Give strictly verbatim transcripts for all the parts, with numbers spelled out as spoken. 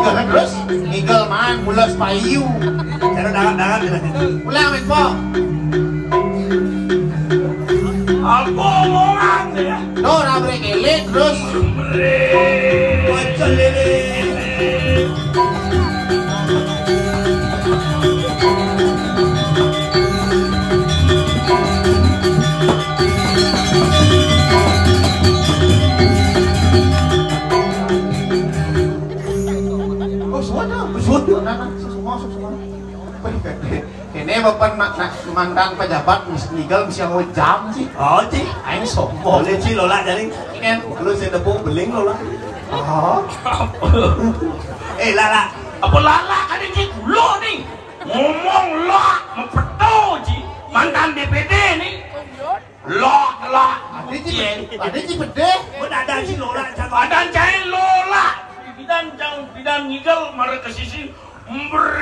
Terus ngigel man, mules payu. Cara dangat-dangat gitu. Ulang, Min, Po. Apa omongan ya? Tuh, ora brekele, terus. Bocor lele. Oh, suara, suara. Nah, nah, semua, semua. Ini bapak nak, nak mantan pejabat mis-, ngigel mesti yang jam sih. Oh, Ci. Aing sombong. Boleh, Ci, lola jadi. Kan? Lu saya tepung beling lola. Oh. Eh, lala. Apa lala kan ini kulo nih? Ngomong lo, mempeto, Ci. Mantan D P D nih. Lo, lo. Ada Ci, ada Ci pedih. Ada Ci lola, jangan. Ada Ci lola. Bidan jang, bidan ngigel, mara ke sisi. Mbrek,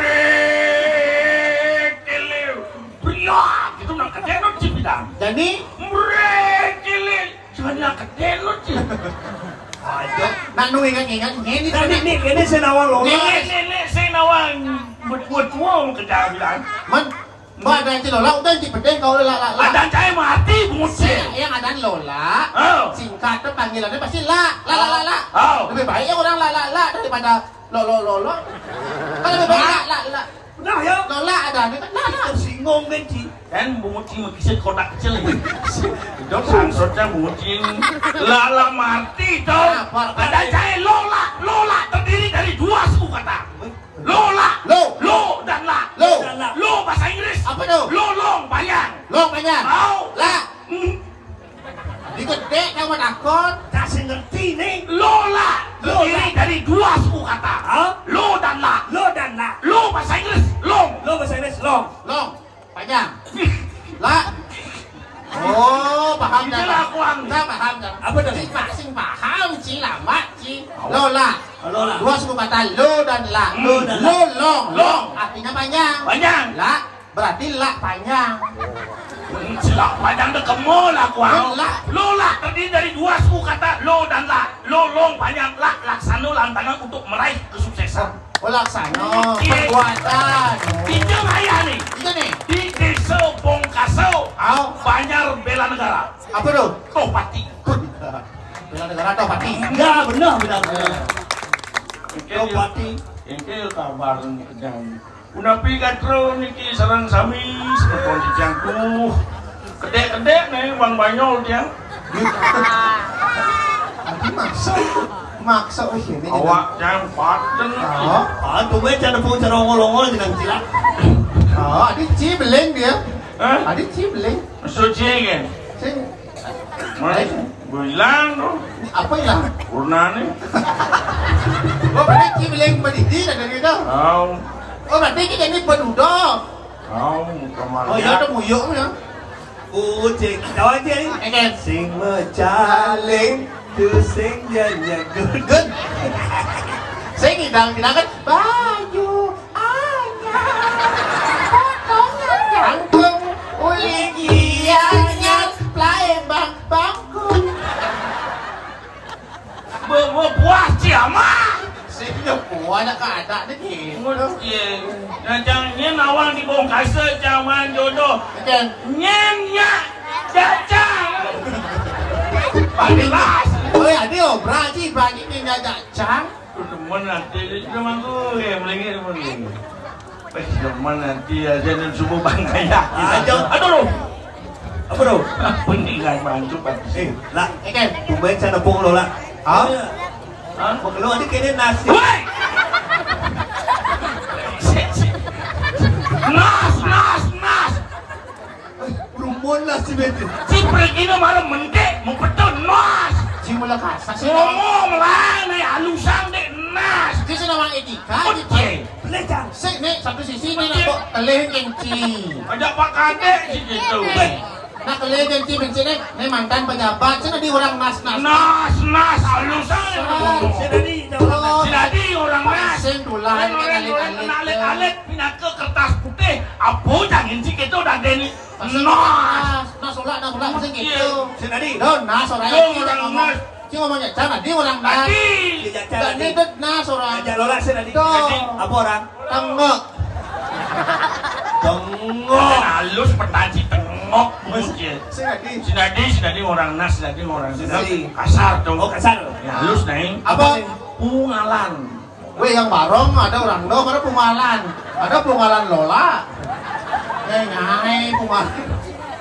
kele, briak, gitu, nang kedénut Ci Bidan. Jadi? Mbrek, kele, jangan nang kedénut Ci. Aja. Nak nu ingat-ingat, ini. Nah, ini, ini, ini saya nawang lola. Ini, ini, ini saya nawang buat, buat tua mau kerja bilang. Man, Mbak, ada Ci lola, udah Ci pedih kau la, la, la. Ada cai mati, bungut. Sing, yang ada lola, oh, singkat tuh panggilannya pasti la, la, la, la, la. Oh. Lebih baik yang orang la, la, la daripada lo, lo, lo, lo. Kan lebih baik la, la, la. Udah ya. Lola ada, ini kan la, la. Tersinggung kan, Ci? Kan bungut Ci mengkisir kotak kecil ini. Dok, sansotnya bungut Ci. La, la mati, dong. Apa? Ada cai lola, lola terdiri dari dua suku kata. Lo la. Lo. Lo dan la. Lo. Lo bahasa Inggris. Apa tuh? Lo long panjang. Long panjang. Mau. La. Hmm. Digedé kamu takut. Kasih ngerti nih. Lo la. Lo la. Terdiri dari dua suku kata. Hah? Lo dan la. Lo dan la. Lo bahasa Inggris. Long. Lo bahasa Inggris. Long. Long. Panjang. La. Oh, paham. Itulah dah. Kuang. Nah, paham dah. Apa tuh? Ci, Pak, sing paham, Ci, lama, Ci. Lo la. Lo la. Dua suku kata lo dan la. Hmm. Lo dan la. Lo long. Long. Long. Artinya panjang. Panjang. La. Berarti la panjang. Hmm, si la panjang deh kemo la kuang. Lo la. Lo la terdiri dari dua suku kata lo dan la. Lo long panjang la laksana lantangan untuk meraih kesuksesan. Oh, laksana. Iya. Perbuatan. Pinjam ayah nih. Itu nih. Di Desa Bongkaso. Au. Banjar Bela Negara. Apa tuh? Tohpati. Bela Negara Tohpati. Ya, benar, benar, benar. Tohpati. Engke kabar jam. Punapi gatra niki sareng sami semeton titiang tuh. Kedék-kedék nih Bang Banyol tiang. Adi maksa, maksa wis ini. Awak jam paten. Oh. Ah, tumben cara pun cara ongol-ongol jenang cilak. Oh, adi Ci beling dia. Hah? Adi Ci beling. Suci kan? Sing. Mulai bilang tuh. Apa hilang? Purna nih. Oh, berarti Ci beling pendidik ada gitu. Tahu. Oh, berarti kita ini penuduh. Tahu, kemana? Oh, ya, ada muyuk ya. Kucing, tahu aja nih. Eken. Sing mecaling, tu sing janya good. Good. Sing idang, idang kan baju anyar, potongan kangkung, uli gianyar, play bang bangkung. Be-, be-, buah ciamah. Sing buah nak kada deh gitu. Iya. Nah, jangan nawang di Bongkaso zaman jodoh. Eken. Nyen nyak jajang. Paling las. Oh ya, dia obra Ci, bagi pindah jajang. Temen nanti dia sudah manggu ya, melengit temen. Eh, temen nanti aja dan subuh bangkaya. Aja. Aduh. Apa tuh? Mendingan bantu, Pak. Eh, la. Eken. Tumben cara pung lo la. Hah? Hah? Lo ada kene nasi. Woi! Nas, nas, nas. Rumun lah si Betin. Si Prik ini malah mendek, mau betul nas. Ci mula kasar sih. Ngomong lah, nih alusan dek nas. Dia senawang etika, Oke. Gitu. Belecang. Sik, nih, satu sisi nih, nak kok telih kencing. Ajak Pak Kadek sih gitu. Eh, nak telih kencing, kencing nih, nih mantan pejabat, sih tadi orang nas, nas. Nas, nas, alusan. Sar. Si tadi, orang nas. Si tadi orang nas. Sing tulah, orang, ini orang alit-alit. Kena alit-alit. Pinaka kertas putih, apa jangan si kita udah deni. Nas. Nas, nas ulah, nas ulah, mesti gitu. Iya. Sing tadi. Don, nas orang. Don, orang nas. Ngomong Cang, Adi orang Nas. Adi. Tidak Cang, Adi. Nas orang. Ajak Lola sih tadi. Tuh. Adi. Apa orang? Tengok. Tengok. Halus petanci tengok. Sing Adi. Sing Adi, sing Adi orang Nas, sing Adi orang Nas. Kasar tuh. Oh, kasar. Ya, halus, Neng. Apa? Pungalan. Weh, yang barong ada orang dong, ada pungalan. Ada pungalan Lola. Eh, nyai pungalan.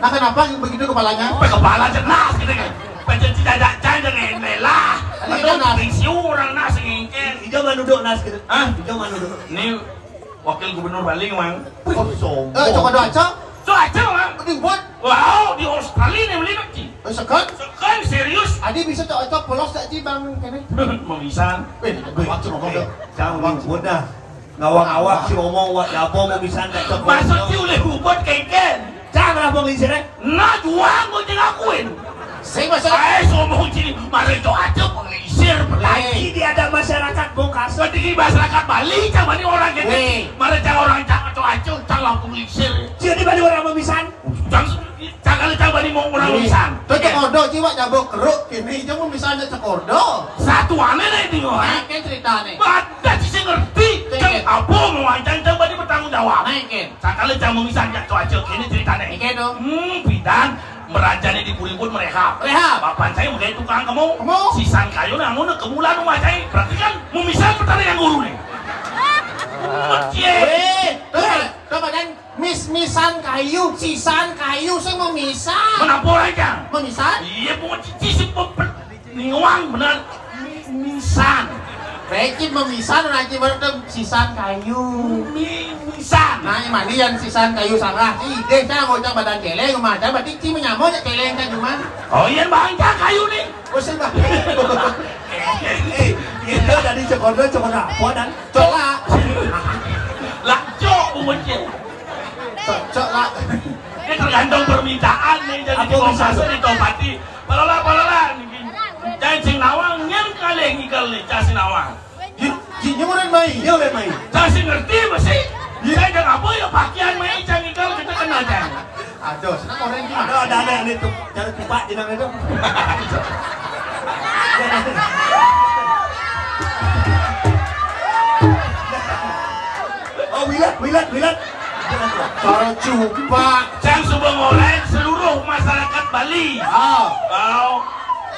Nah, kenapa begitu kepalanya? Apa kepala jelas gitu kan? Pancen tidak ada cang dengan Lela. Ini kan Nas. Fiksi orang Nas ngingkin. Ijo manuduk Nas gitu. Hah? Ijo manuduk. Ini wakil gubernur Bali, Mang. Wih, sombong. Eh, coba doa, Cok. Cok aja, Mang. Ini buat. Wow, di Australia nih beli nanti. Eh, sekan? Sekan, serius. Adi bisa cok, cok polos tak sih, Bang? Kene. Memisan. Eh, waktu ngomong dong. Jangan ngomong dah. Ngawang-awang si ngomong, wak, ya apa mau bisa ndak cok? Maksud si oleh hubot kengken. Jangan apa ngisir, eh? Nah, juang gue ngakuin. Saya masa. Saya ngomong sini, mari cok aja pengisir. Lagi di ada masyarakat Bongkas. Berarti di masyarakat Bali, coba nih orang gitu. Weh. Mari cak orang cak cok aja, cak lampung lisir. Jadi balik orang memisan. Jangan, jangan coba nih mau orang memisan. Tuh, cek odo, jiwa jabok keruk, ini, jangan memisan cek odo. Satu aneh nih, tinggal. Nah, kan cerita nih. Ada sih ngerti. Cek apa mau wancang, coba nih bertanggung jawab. Nah, kan. Sakali cang memisan cak cok aja, ini ceritanya. Ini dong. Hmm, bidan merajani di Purimbun merehab. Rehab. Bapak saya udah tukang kamu. Kamu. Sisan kayu nang ngono kemulan rumah saya. Berarti kan memisan petani yang guru nih. Kecil. Weh, tuh, tuh, badan mis-misan kayu, sisan kayu, saya memisan. Menapur aja. Memisan? Iya, bunga cici si pepet. Niwang bener. Mi-, misan. Reci memisan, reci bener tuh sisan kayu. Mi-, misan. Nah, ini mani yang sisan kayu salah. Ide saya mau cak badan celeng, rumah cak berarti ci menyamanya celeng kan cuma. Oh iya, bangka kayu nih. Bosan, Bang. Eh, kita dari Cekondo, Cekondo apa dan? Cola. Lah, cok, bukan cek. Cok, cok lah. Ini tergantung permintaan nih, jadi apa bisa? Di Tompati. Palola, palola, nih. Cacing nawang, nyang kalih ngikel nih, cacing nawang. Ji, ji, nyuren mai, nyuren mai. Cacing ngerti, masih? Iya. Saya jangan apa ya, pakaian mai, cacing ngikel, kita kenal, cacing. Aduh, senang orang ini. Ada, ada, ada, ada itu. Jangan lupa, jangan itu. Oh, wilat, wilat, wilat. Kalau cupak. Cang suba ngorek seluruh masyarakat Bali. Ah. Kau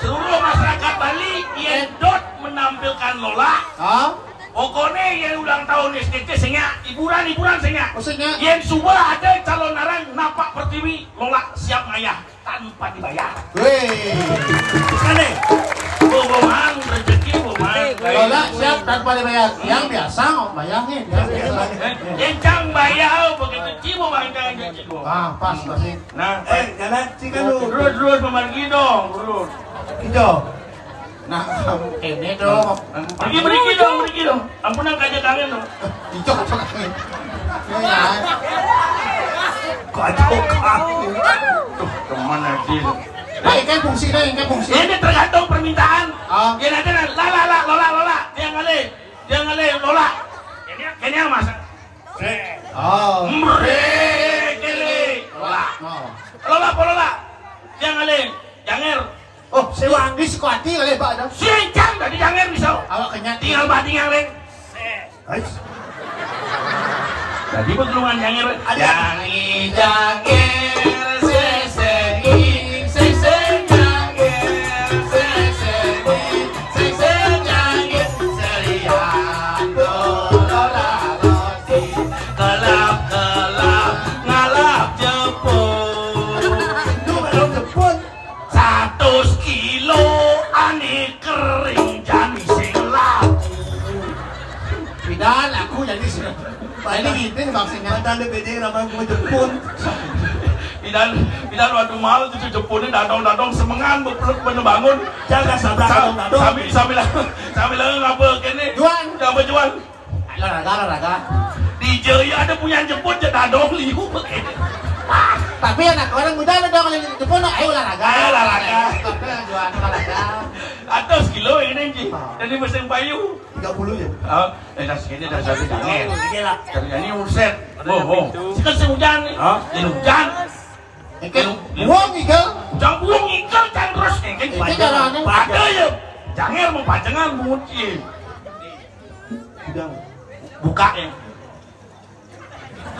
seluruh masyarakat Bali, yang dot menampilkan Lola. Ah. Pokoknya yang ulang tahun S K T sehingga hiburan-hiburan sehingga. Oh, sehingga. Yang suba ada calon orang napak pertiwi, Lola siap ngayah tanpa dibayar. Weh. Kan deh. Bobohan rezeki bobohan. Lola siap tanpa dibayar. Yang biasa mau bayangin. Yang biasa. Eh, yang cang bayar begitu cibo bangkang rezeki. Ah, pas pasti. Nah, eh, jalan sih kan lu. Terus, terus, pemargi dong, terus. Hijau. Nah, ini dong. Pergi, pergi dong, pergi dong. Ampun, yang kaja kangen dong. Hijau, hijau kangen. Ini ya. Kaja kangen. Tuh, kemana dia? Nah, ini kan fungsi, nah, ini kan fungsi. Ini tergantung permintaan. Ah. Dia nanti, nah, la, la, la, Lola, Lola. Dia ngalih, dia ngalih, Lola. Ini, ini yang masak. Oh. Mrek, kele. Lola. Oh. Lola, apa Lola? Dia ngalih, janger. Oh, sewa anggi sekuati kali, Pak, dah. Sincang tadi janger bisa. Awak kenyang. Tinggal bating yang lain. Ais. Tadi pegelungan janger. Ada. Jangi janger, sesengi, sesen janger, sesengi, sesen janger, serian, dolola, losi, kelap, kelap, ngalap jepun. Itu kalau jepun. Satus kilo ane kering jani sing laku. Pidan aku jadi sih. Ini gitu nih maksudnya. Padahal dia beda nama gue jepun. Pidan, pidan waktu mau tuh jepun ini dadong-dadong semengan bepeluk bener bangun. Jangan sabrak Sa-, dadong-dadong. Sambil, sambil, sambil ngapa kene? Juan. Ngapa Juan? Olahraga, olahraga. Di Jaya ada punya jemput, je dadong liu. Tapi anak orang muda ada dong yang jemput, ayo olahraga. Ayo olahraga. Tapi jual olahraga. Atas kilo ini, Ji. Ah. Jadi mesin payu. Tiga puluh ya? Oh, eh, das ini das satu jangan. Oke lah. Kerjanya uset. Oh, oh. Sekarang hujan nih. Hah? Ini hujan. Ikan buang ikan. Jang buung ikel, jang terus, eh, kan. Itu caranya. Ada ya. Jangan mau pajangan bungut, iya. Udah. Buka ya.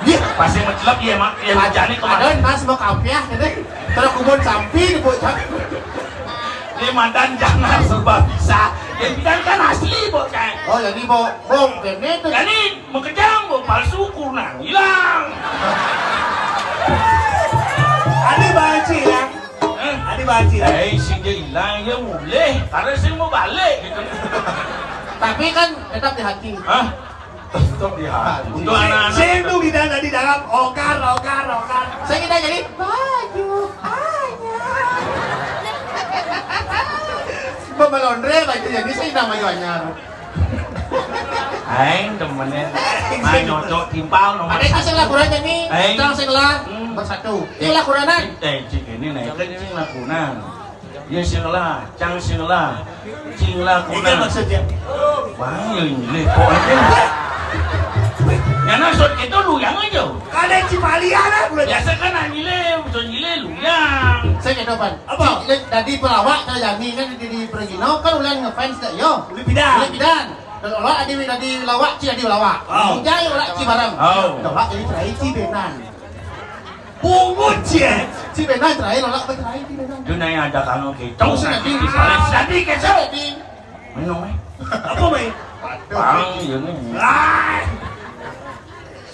Iya, pasti mencelep, iya, Mak. Iya, ada, jani kemana? Ada nas mau kapiah, gitu. Terus kubun sampi, Bu. Ini mantan jangan serba bisa. Ya, bidan kan asli, Bu, kan. Oh, jadi, Bu, bong, ini tuh. Jadi, mengejang, Bu, palsu, kurang hilang. Ada banci, ya. Hah? Ada banci, ya. Eh, sing dia hilang, ya boleh. Karena sing mau balik, gitu. Tapi kan tetap di hati. Hah? Tetap di hati. Untuk anak-anak. Sing tuh kita tadi dalam ogar, ogar, ogar. Saya kita jadi baju anyar. Babalondre baju jadi saya nama baju anyar. Aing demennya. Main nyocok timpal nomor. Ada satu. Sing lah kurang jadi. Aing. Tang sing lah. Hmm. Bersatu. Sing lah kuranan. Eh, cik ini naik kan cing lah kurang. Ya sing lah, cang sing lah. Cing lah kurang. Itu maksudnya. Wah, ya ini kok aja. Ya maksud itu lu yang aja. Kada cipalian lah, udah. Biasa kan anyile, udah nyile lu yang. Saya kena pan. Apa? Jadi pelawak saya jami kan di, di Pergino kan ulah ngefans dah yo. Udah pindah. Udah pindah. Dan olah adi adi lawak ci adi lawak. Oh. Jai olah ci barang. Oh. Lawak jadi cerai ci benan. Pungut ci. Ci benan cerai lawak cerai ci benan. Dunia ada kamu gitu. Jadi. Jadi gitu. Minum eh. Apa main? Bang, ini. Ah.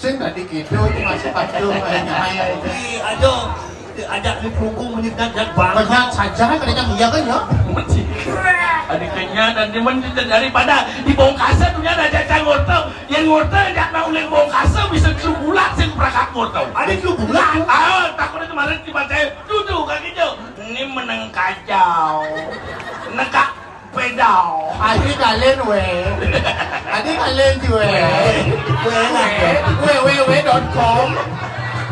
Sing tadi gitu itu masih pacul kayaknya ayo itu. Ih, aduh, ajak di pelukung menit dan dan banget. Banyak saja kan tadi kan iya kan ya. Adiknya dan teman kita daripada di Bongkasa dunia ada caca ngorto, yang ngorto ajak nak uling Bongkasa bisa kelubulan sing perangkat ngorto. Ada kelubulan. Ah, takut itu malah dibaca tuh tuh kaki jauh. Ini meneng kacau. Nekak Pedau. Adi kalian we. Adi kalian juga we. We lah. We we we dot com.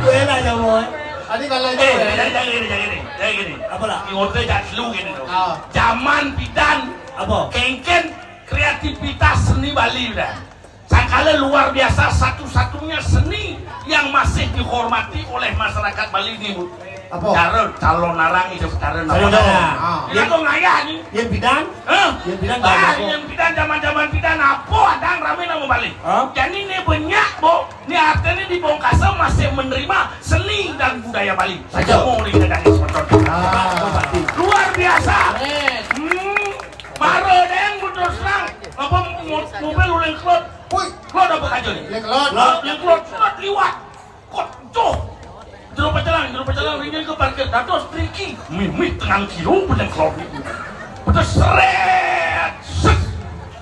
We lah ya boy. Adi kalian juga we. Jadi jadi gini, jadi gini, jadi gini. Apa lah? Ngorte jak lu gini tuh. Ah. Zaman pidan. Apa? Kengken kreativitas seni Bali udah. Sangkala luar biasa, satu-satunya seni yang masih dihormati oleh masyarakat Bali ini, Bu. Apa? Cara calon narang itu cara calon narang. Ah. Dia kok ngayah nih? Yang bidan? Hah? Yang bidan. Ah, yang bidan zaman-zaman bidan apa ada rame nama Bali? Hah? Jadi ini banyak, Bu. Ini artinya di Bongkasa masih menerima seni dan budaya Bali. Betul. Semua orang kita dari seperti itu. Ah. Luar biasa. Keren. Hmm. Mara deng, betul serang. Apa mo-, mobil uling kelot? Woi, kelot apa aja nih? Uling kelot. Kelot, yang kelot, kelot liwat. Kot, tuh. Jero pacalang, jero pacalang, ringgit ke parkir. Datos triki. Mimih tengang kilo, bener kelot. Betul seret. Set.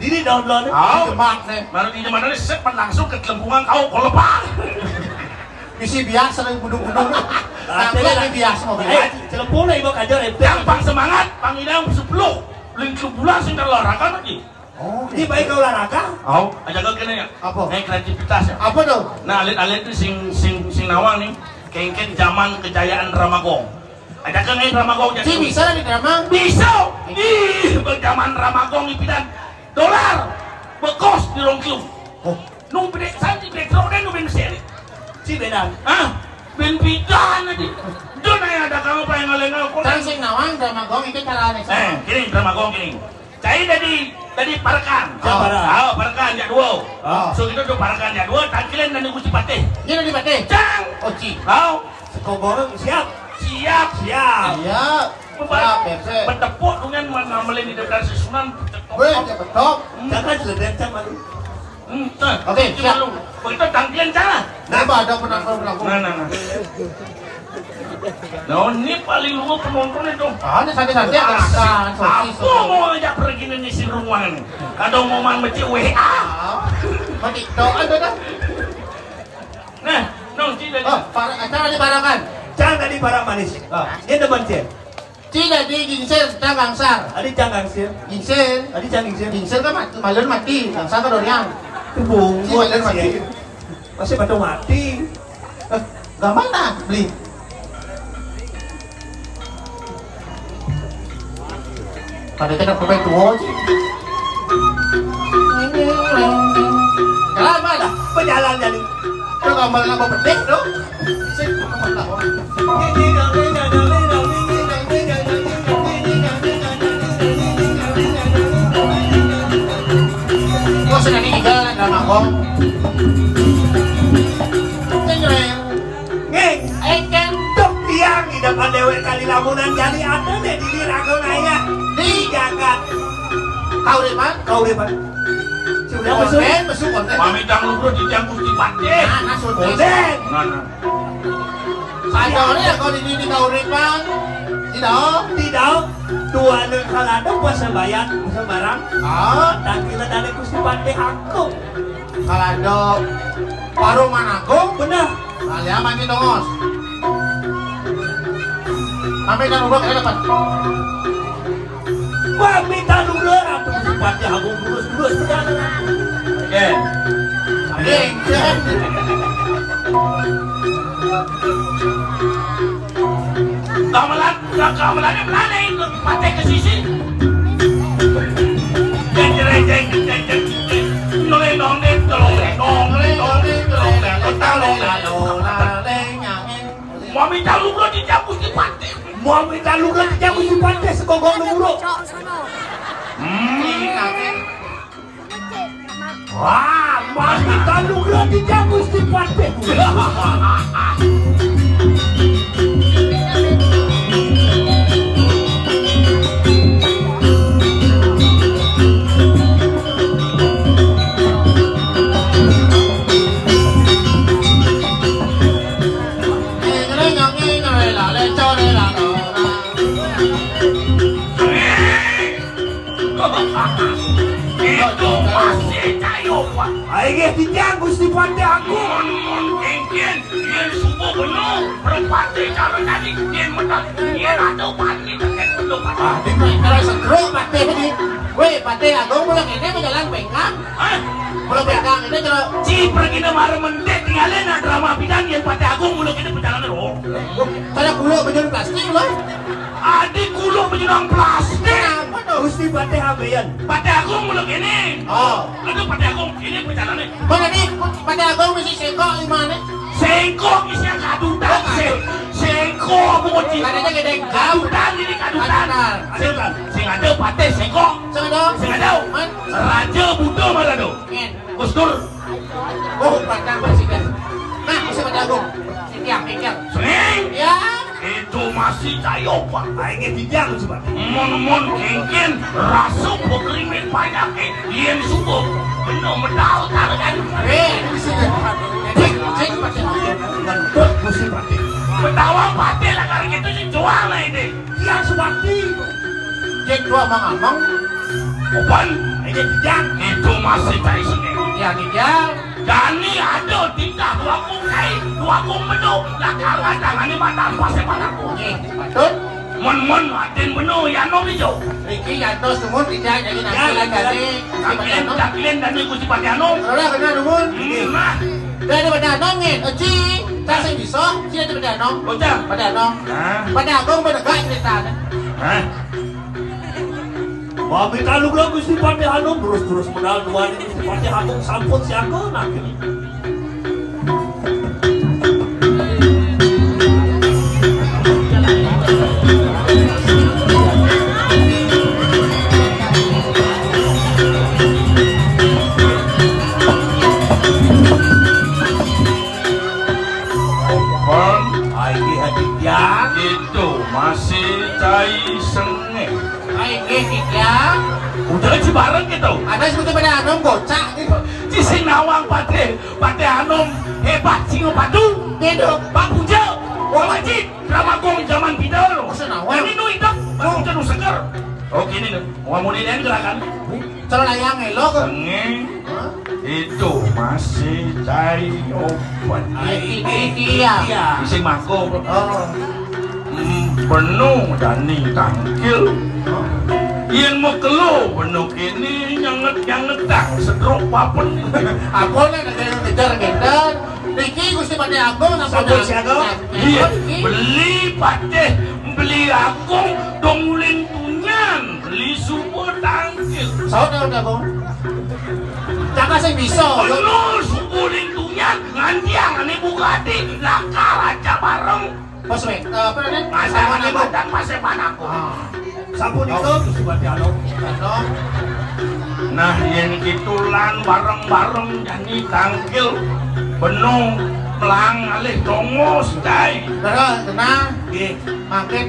Dini daun-daun. Au. Di demak nih. Baru di demak nih, set, langsung ke kelembungan kau, kau lepas. Bisi biasa lagi budung-budung. Nah, aku lagi biasa mau bilang. Eh, celempung lah, ibu kajar, eh. Yang pang semangat, pang idang sepuluh. Lingkup bulan sing olahraga lagi. Oh, ini baik olahraga. Au, aja kau kena ya. Apa? Naik kreativitas ya. Apa tuh? Nah, alit-alit itu sing sing sing nawang nih. Kengken zaman kejayaan Ramagong. Aja kau naik Ramagong jadi. Si bisa di Ramagong. Bisa. Ih, zaman Ramagong ipidan dolar bekos di rongkium. Oh. Nung bede santi background nu ben seri. Si bedan. Hah? Ben pidan aja. Don aya ada kamu paling ngalengau. Tang sing nawang Ramagong itu cara nih. Eh, kiring Ramagong kiring. Cai tadi tadi parekan. Siapa dah? Oh, parekan jak dua. Oh. So kita tu parekan jak dua, tangkilan dan Gusti Patih. Ini Gusti Patih. Cang. Oh, ci. Kau. Sekobong siap. Siap. Siap. Siap. Siap, siap. Bertepuk dengan mengamalin di daerah Susunan. Weh, ya betul. Jangan sudah cang malu. Hmm, eh, oke, siap. Begitu tangkilan cara. Nah, apa ada penonton-penonton? Nah, nah, nah. Nah, ini paling lu penonton itu. Ah, ini santai-santai ada makan, sosis, apa sosis. Mau ngajak pergi nih si ruangan? Kadang mau main becik W A. Ah, mau TikTok ada dah. Nah, nong sini. Oh, para, acara di Parakan. Jangan tadi para manis. Ah. Dia teman sih. Ci jadi gingsir, cang gangsar. Adi cang gangsir. Gingsir. Adi cang gingsir. Gingsir kan mati, malun mati. Gangsar kan dorian. Itu bungut. Ci malun mati. Masih pada mati. Eh, gampang tak beli? Pada kita pemain tua sih. Jalan mana? Pejalan jadi. Kau gambar nama bedek dong. Sih, apa tahu? Pan déwék kali lamunan jani ada deh di raga naya. Di jagat. Kauripan? Kauripan. Sudah besuk. Konden, besuk konden. Pamitan lugra titiang Gusti Patih. Nah, nah, sudah. Konden. Nah, nah. Sadurung ya kau di, di kauripan. Tidak. Tidak. Tuan kalado pasembayan sembarang. Ah. Dan kita dari Gusti Patih Agung. Kalado Paruman Agung. Bener. Kalian mancing dongos. Kami kan ubah ke depan. Pamitan lugra Ratu Patih Agung, terus-terus berjalan. Oke. Oke. Gamelan, gamelannya mana itu? Patih ke sisi. Jeng, jeng, jeng, jeng, jeng, jeng. Noleng, noleng, noleng, noleng, noleng, noleng, noleng, noleng. Pamitan lugra titiang Gusti Patih. Pamitan lugra titiang Gusti Patih, segogong lugra. Hmm. Wah, pamitan lugra titiang Gusti Patih. Itu masih cayo, Pak. Inggih titiang Gusti Patih Agung. Mun, mun kéngkén, yén suba bena, prapatih cara tadi, yén medal, yén ada pati, tekén benda pati. Ah, dina, kalau segeruk patih ni. Wéh, Patih Agung, mula kéné berjalan pengkang. Hah? Mula pengkang ini kalau Ci, pergi na mara mentik, tinggalin nak drama pidan, yén Patih Agung, mula kéné berjalan roh. Kada kuluk bejun plastik lo. Adi kuluk bejun plastik. Apa tu? Gusti Patih Agung. Patih Agung mula kéné. Oh. Aduh, Patih Agung, ini perjalanan. Mana ni Patih Agung mesti sengkok di mana? Sengkok isi kadutan. Oh, sé-, sengkok apa kau ci? Katanya gedeng. Kadutan ini, kadutan. Kadutan. Sing, sing ada patih sengkok. Sing ada. Sing ada. Man? Raja Buddha Marado. Ngén. Gus Dur. Oh, Patih Agung sih, kan. Nah, mesti Patih Agung. Sitiang, pikir. Sering. Ya. Itu masih cayo, Pak. Aing titiang, Gusti Patih. Mun, mun kéngkén, rasa pekrimit panyakit, yén suba, bena medal tarekan. Eh, Gusti Patih. Cik, cik, Patih. Ngentut, Gusti Patih. Betawa Patih lah, kalau gitu sih jual lah ini. Tiang Subakti. Cik, dua mang-amang. Opan. Ini titiang. Itu masih cai sini. Ya, titiang. Jani ada titah duakung kai, duakung beduk, lakar ngantangane matan pasé panaku. Nggih, patut. Mun-mun adin bena, Yanom ijo. Niki nyantos dumun titiang jagi nangkil jani. Nangkil, nangkil dani Gusti Patih Anom. Ora kena dumun. Hmm, nah. Dadi Patih Anom nggih, Eci, tak sing bisa, sing dadi Patih Anom. Bocah. Patih Anom. Hah? Patih Agung menegak ceritane. Hah? Pamitan lugra Gusti Patih Anom, terus-terus medal duaning Gusti Patih Agung sampun siaga nangkil. Opan. Ai, Ki Aditya. Itu masih cai sengeh. Ai, nggih, Ki Jang. Udah ci bareng gitu. Ada sebutin Patih Anom gocak gitu. Ci sing nawang Patih, Patih Anom hebat, sing padu. Gitu. Pak Puja, Pak Wajib, drama gong zaman kita lo. Masa nawang? Ini nu hidup, Pak Puja nu seger. Oh, gini nih, mau mulai gerakan. Cara layang elok. Sengeng. Hah? Itu masih cai obat. Ai, iki, iki, ya. Isi mako. Oh. Hmm, penuh dani tangkil. Yen mekelo penuh kini nyanget-nyangetang sedruk papen. Apa nek ada yang ngejar-ngejar? Niki Gusti Patih Agung napa? Sampun siaga? Iya, niki. Beli Patih, beli Agung, dong ulin tunyan, beli suba tangkil. Saut ya udah, Bung. Cakak sing bisa. Bener, suba ulin tunyan, ngantiang ane buka ati, lakar aja bareng. Pas wek, eh, apa namanya? Masakan Sama Ibu. Badan pas eman aku. Ah. Sapunika Gusti Patih Anom. Nah, yen kitulan bareng-bareng jani tangkil benung Pelang alih tongos, cai. Terus, tenang. Nggih. Makin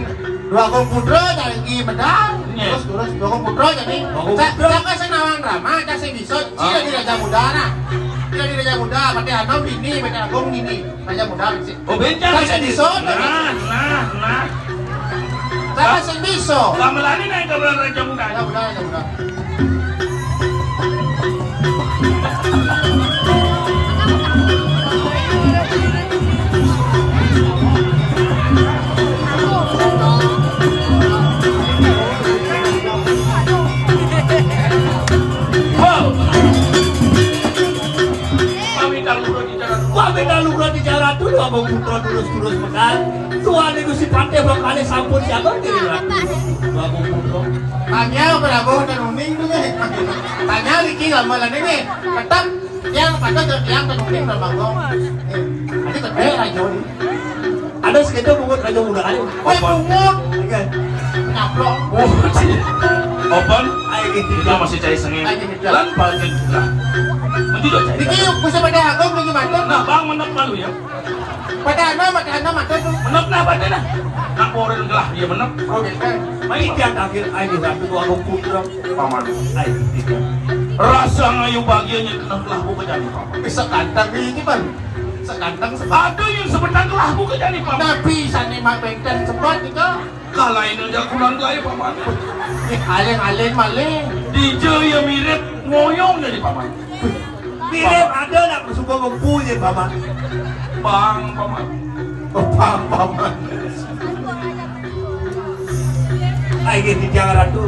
Dwagung Putra jagi medal. Nggih. Terus, terus Dwagung Putra jagi. Dwagung Sa-, Putra. Saka sing nawang drama, cah sing bisa, Ah. Cila di Raja Muda, nah. Cila di Raja Muda, Patih Anom dini, Patih Agung dini. Raja Muda, sih. Oh, bencang. Cah sing bisa, nah, nah, nah. Cah sing bisa. Gamelan ini naik gamelan Raja Muda. Raja Muda, Raja Muda. Pamit luhur di jalan. Pamit luhur di jalan. Tuh, Abang Putra terus-terus pekan. Tuan Ibu si Patih bakal sampun siapa kira-kira? Abang Putra. Tanya Prabu Tanuning tuh, nih. Tanya Riki Gamelan ini. Tetap yang pada tiang Tanuning Prabu. Nih, tadi gede Raja nih. Ada segitu bungut Raja Muda aja. Weh, bungut. Oke. Nyaplok. Oh, iya. Open. Ayo, gitu. Itu masih cai sengit. Ayo, gitu. Lan paling lah. Menjujur cai. Iki bisa pada aku, iki mantap. Nah, Bang, menep malu ya. Pada ana, pada ana, mantap tuh. Menep nah, pada nah. Nak porin gelah dia menep. Oke, kan. Mai dia terakhir, ayo, satu, dua, aku putra. Paman. Ayo, tiga. Rasa ngayu bagiannya kena gelah buka jadi paman. Bisa kantang ini, Bang. Sekantang sebat. Ada yang sebatang gelah buka jadi paman. Nabi sane mak benten sebat itu. Kalahin aja kurang gelai paman. Ih, aleng-aleng malih. Dija ya mirip ngoyong jadi paman. Mirip ada nak suka ngempu je paman. Bang paman. Oh, bang paman. Ai, gini, jangan ratu.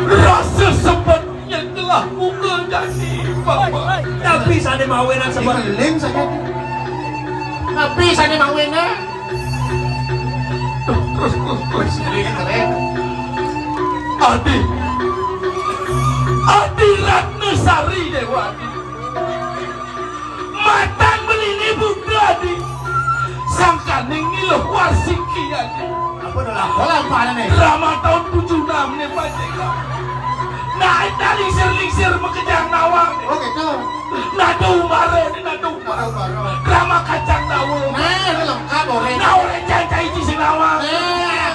Rasa sebat yang telah muka jadi paman. Tapi sane mawenan sebat. Ngeling saja. Tapi sane mawenan. Terus, terus, terus. Ini keren. Adi. Adi Ratnasari Dewa Adi. Matan belini Buddha Adi. Sangkaning niluh warsiki Adi. Apa dah lah? Pola apa nih? Drama tahun tujuh enam nih, Pak Jeka. Nah, ita lingsir-lingsir makejang nawang nih. Oh, gitu. Nado umbara nih, nado umbara. Nado umbara. Drama kacang dawa. Nah, ini lengkap, orek. Nah, orek cai-cai ci sing nawang. Nah.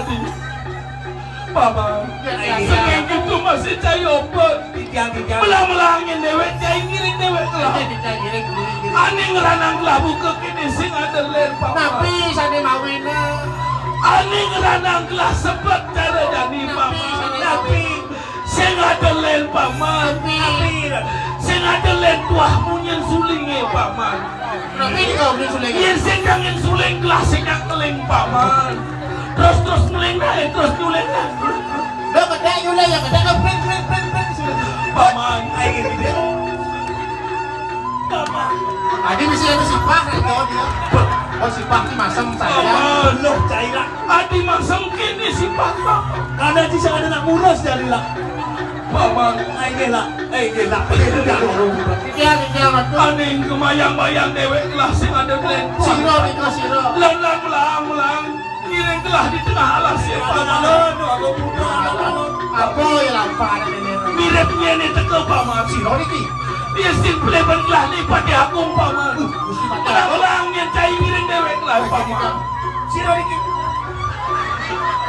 Adi. Paman. Ya, ya, ya. Sengeng itu masih cai obat. Titiang, titiang. Melang-melangin dewek, cai ngiring dewek lah. Titiang, titiang, ngiring, ngiring, ngiring. Ane ngranang gelah buka kene sing ada len, paman. Napi sane mawena? Ane ngranang gelah sebet cara jani, paman. Napi sane mawena? Napi? Sing ada len, paman. Napi? Napi? Sing ada len tuah munyen sulinge, paman. Napi kau ni suling? Yen sing kangen suling gelah sing ngeling, paman. Terus, terus ngeling nae, terus nyuling nae. Dah, kedek nyuling ya, kedek ke pring, pring, pring, pring, suling. Paman, ai gini dia. Paman. Adi mesti ada sipah, itu dia. Oh, sipah ni masem saja. Paman, loh, cailah. Adi masem kini sipah, paman. Karena di sana nak ngurus jari lah. Paman, ai gila, ai gila. Iya, iya, betul. Aning kemayang-mayang dewek lah sing ada len. Sira nika sira. Lan, lan, melang, melang. Ngiring telah di tengah alas ya, Paman. Alon, alon, alon, alon. Apa ya lampah ada ini? Mirip ngene teka, Paman. Sira niki. Dia sing pleban telah ni Patih Agung, Paman. Uh, Gusti Patih Agung. Melang-melang yen cai ngiring dewek lah, Paman. Sira niki.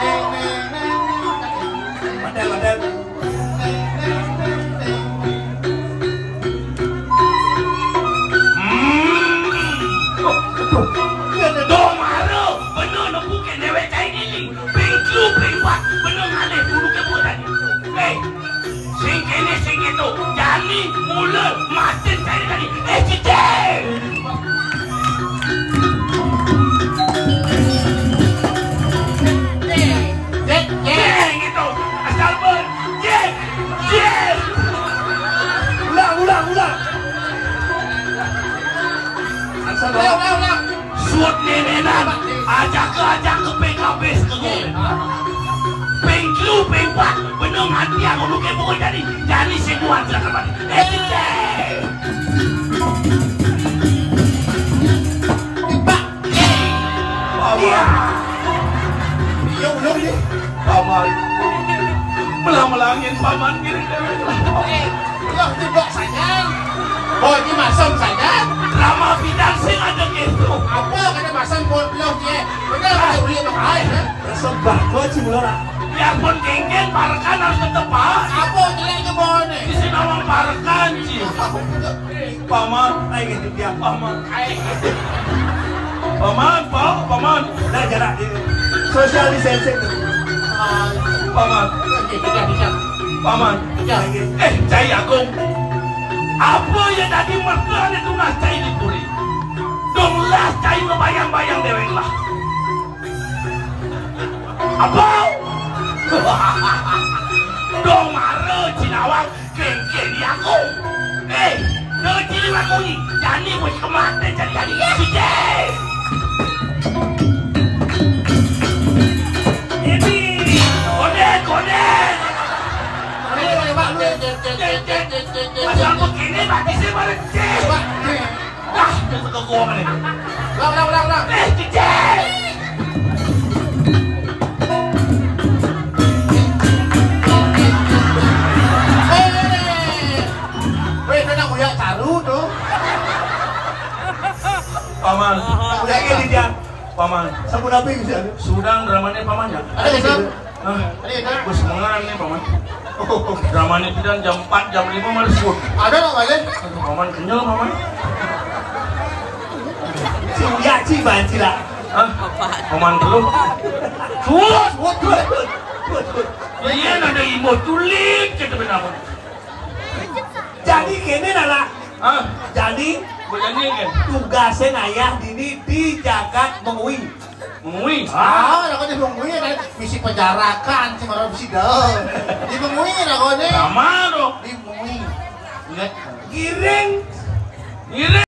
Neng, neng, neng, neng. Padahal, padahal. Hmm. Domara, bener nepuke dewek cai ngiling. Ping telu, ping pat, bener ngalih bulu ke bulan. Hei, sing kene, sing keto, jani, mula, maten cai tadi. Eh, cicing. Jeng, jeng. Jeng itu. Asal pun. Jeng. Jeng. Ulang, ulang, ulang. Asal ulang, ulang, ulang. Suut nenenan. Ajak ke, ajak ke P K B sekejap. Ping telu, ping pat. Benung hati aku nuke pukul jadi. Jadi semua aja kembali. Eh, jeng. Paman. Iya. Iya, ulun nih. Paman. Melang-melangin paman ngiring dewek lah. Eh, lah, jebak saja. Oh, ini masem saja. Coba cimulora. Biarpun kéngkén, parekan harus tetep, Pak. Apa jeleknya bawaannya? Di sini nawang parekan, Ci. Paman, ayo gitu dia, Paman. Ayo. Paman, Pak, Paman. Nah, jarak ini. Social distancing. Paman. Paman. Eh, Cai Agung. Apa ya tadi mertuan itu nah Cai di puri? Dong lah Cai ngebayang-bayang dewek lah. Apa? Dong mara Cinawang kengkeni aku. Eh, dong ciliwak muni. Jani bos kemate jani-jani. Sike. Ini. Konek, konek. Ini, Pak, lu. Pasal begini, mati sih, Pak. Pak. Dah, jangan ke gua nih. Ulang, ulang, ulang, ulang. Eh, cicing. Eh, weh, kena uyak taruh tuh. Paman. Udah ini dia. Paman. Sampun apa yang bisa? Sudah dramanya paman ya? Ada di sini. Hah? Ada ya, Kak? Bos mengan nih, Paman. Dramanya pidan jam empat, jam lima malah shoot. Ada nggak, Pak? Aduh, Paman kenyal, Paman. Si Uya, Ci, Ban, Ci, lah. Hah? Paman belum. Shoot. Wah, wah, wah, wah, wah. Iya, ada imut tulik, kata benar. Jadi kene lah, lah. Hah? Jadi, Boleh nyanyi kan? Tugasnya ayah dini di jagat Mengwi. Mengwi? Ah, lah kok di Mengwi ya, kan? Misi penjarakan, cuma orang bisi dah. Di Mengwi lah kok nih. Sama dong. Di